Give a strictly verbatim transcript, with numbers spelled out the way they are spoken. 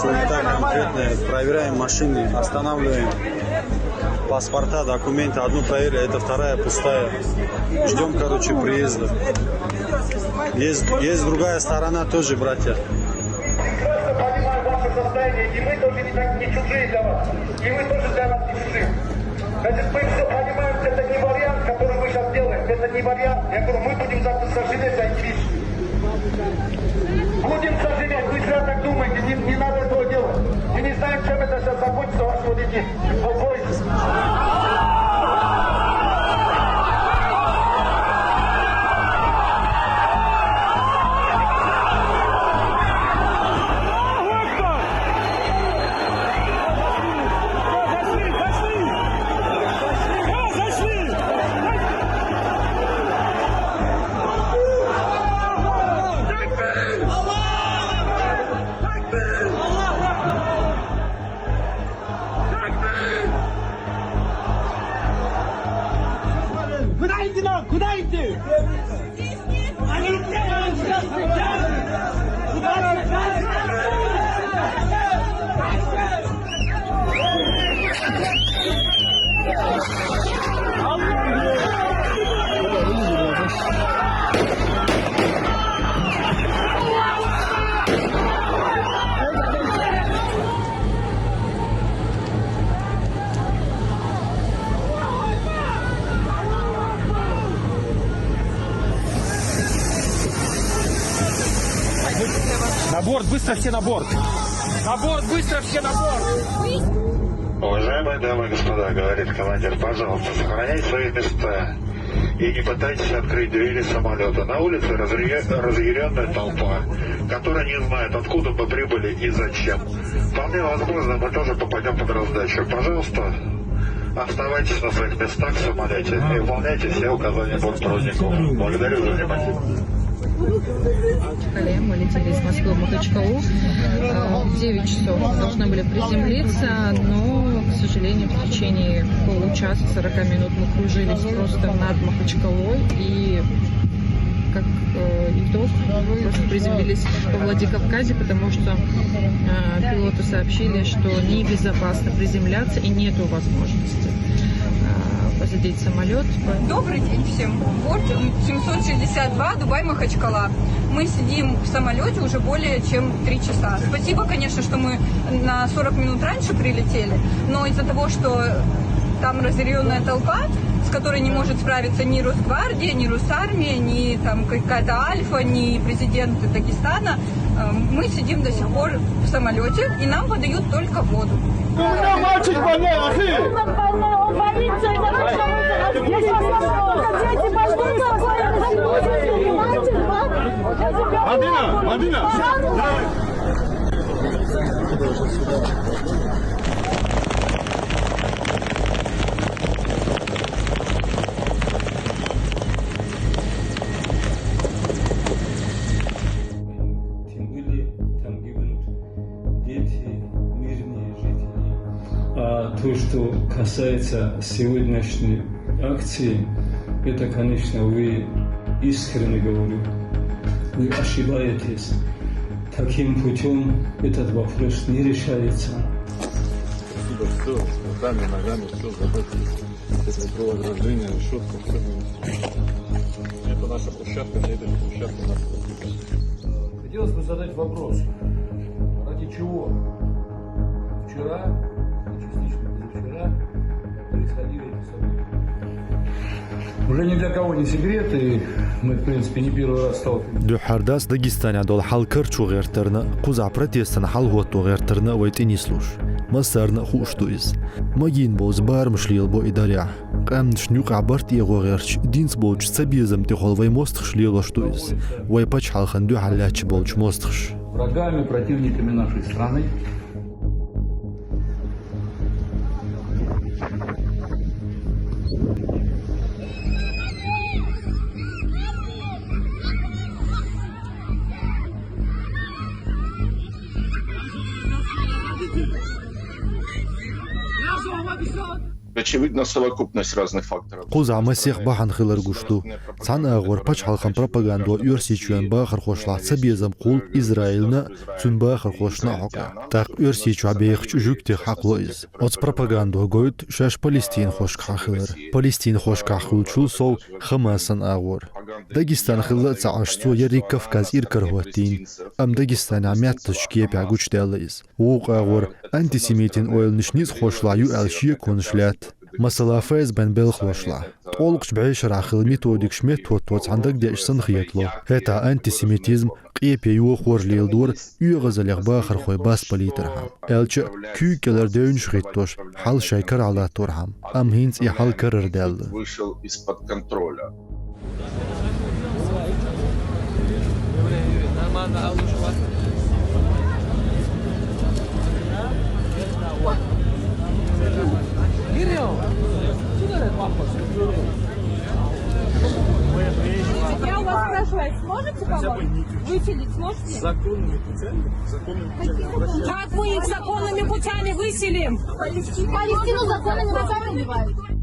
Суета конкретная. Проверяем машины, останавливаем. Паспорта, документы. Одну проверили, это вторая пустая. Ждем, короче, приезда. Есть, есть другая сторона тоже, братья. Прекрасно понимаю ваше состояние, и мы тоже не, так, не чужие для вас. И мы тоже для вас не чужие. Значит, мы все понимаем, это не вариант, который мы сейчас делаем. Это не вариант. Я говорю, мы будем завтра сожалеть о этих вещах. Будем сожалеть, вы зря так думаете, не, не надо этого делать. Мы не знаем, чем это сейчас закончится, ваши вот эти Куда идти нам? Куда идти? На борт, быстро все на борт! На борт, быстро все на борт! Уважаемые дамы и господа, говорит командир, пожалуйста, сохраняйте свои места и не пытайтесь открыть двери самолета. На улице разъяренная толпа, которая не знает, откуда мы прибыли и зачем. Вполне возможно, мы тоже попадем под раздачу. Пожалуйста, оставайтесь на своих местах в самолете и выполняйте все указания бортпроводников. Благодарю за внимание. Махачкале. Мы летели из Москвы в Махачкалу. Э, в девять часов должны были приземлиться, но, к сожалению, в течение получаса, сорока минут мы кружились просто над Махачкалой и как э, итог, просто приземлились во Владикавказе, потому что э, пилоты сообщили, что небезопасно приземляться и нету возможности э, посадить самолет. Добрый день всем. Борт семьсот шестьдесят два, Дубай-Махачкала. Мы сидим в самолете уже более чем три часа. Спасибо, конечно, что мы на сорок минут раньше прилетели, но из-за того, что там разъяренная толпа, с которой не может справиться ни Росгвардия, ни Росармия, ни там какая-то Альфа, ни президент Дагестана, э, мы сидим до сих пор в самолете, и нам подают только воду. У меня мальчик больной, ахи! Он больной, он в больнице, это очень... Если у нас только дети больные, спокойно, Мадина, Мадина! Тем более там гибнут дети, мирные жители. А то, что касается сегодняшней акции, это, конечно, вы искренне говорю, вы ошибаетесь. Таким путем этот вопрос не решается. Отсюда все, руками, ногами, все забрать. Это провод рождения, решетка, все. Это наша площадка, на этой же площадке у нас. Хотелось бы задать вопрос, ради чего вчера, и частично позавчера, происходили эти события. Уже ни для кого не секрет, и мы, в принципе, не первый раз сталкиваемся. Дуьххьара дац Дагестане дола хьал карчо гӀертарна, кхузахь протестан хьал хӀотто гӀертарна вай тӀе нислуш. Массарна а хууш ду иза. Магийна бовза барамаш лелабо и дарехь. Къаьмнашна юкъахь барт эгӀо гӀерташ, динца болчу цабезам тӀе холу вай мостагӀаш лелош ду иза. Вай пачхьалкхан дуьхьал лаьтташ болчу мостагӀаша. Врагами, противниками нашей страны. Очевидно, совокупность разных факторов. Кхузахь масех бахьан хилар гуш ду. Цхьана агӀор пачхьалкхан пропагандо Оьрсийчоьнан бахархошлахь цабезам кхулл Израильна а, цуьнан бахархошна а хьокъехь. ТӀаккха Оьрсийчохь бехачу жуьгтех хьакхало иза. Оцу пропагандо гойту шаьш палестинхошкахь хилар. Палестинхошкахь хуьлучул сов Хамасан агӀор. Дагестан хилла а ца Ӏаш, цо ерриг Кавказ иракарахӀоттийна, амма Дагестанехь меттазчу кепехь гучудаьлла иза. Вукху агӀор антисемитин ойланаш ницкъахошлахь ю аьлла шеконаш лаьтта. Масала, ФСБ-н белхалошлахь. ТкъолгӀачу бӀешарахь хилла методикаш меттахӀотто цхьаьна дагадеъча санна хетало. ХӀетахь антисемитизм къепе йохоржа леладора оьгӀазаллех бахархой баспалийтархьама. Аьлча а, куьйга кӀелара девнаш хӀиттош, хьал шайн карахь латторхьама. Амма хӀинца и хьал карара даьлла. Вышел из-под контроля. Я у вас спрашиваю, сможете помочь? Выселить сможете? Законными путями, законными путями. Как мы их законными путями выселим? Палестину законными путями убивают.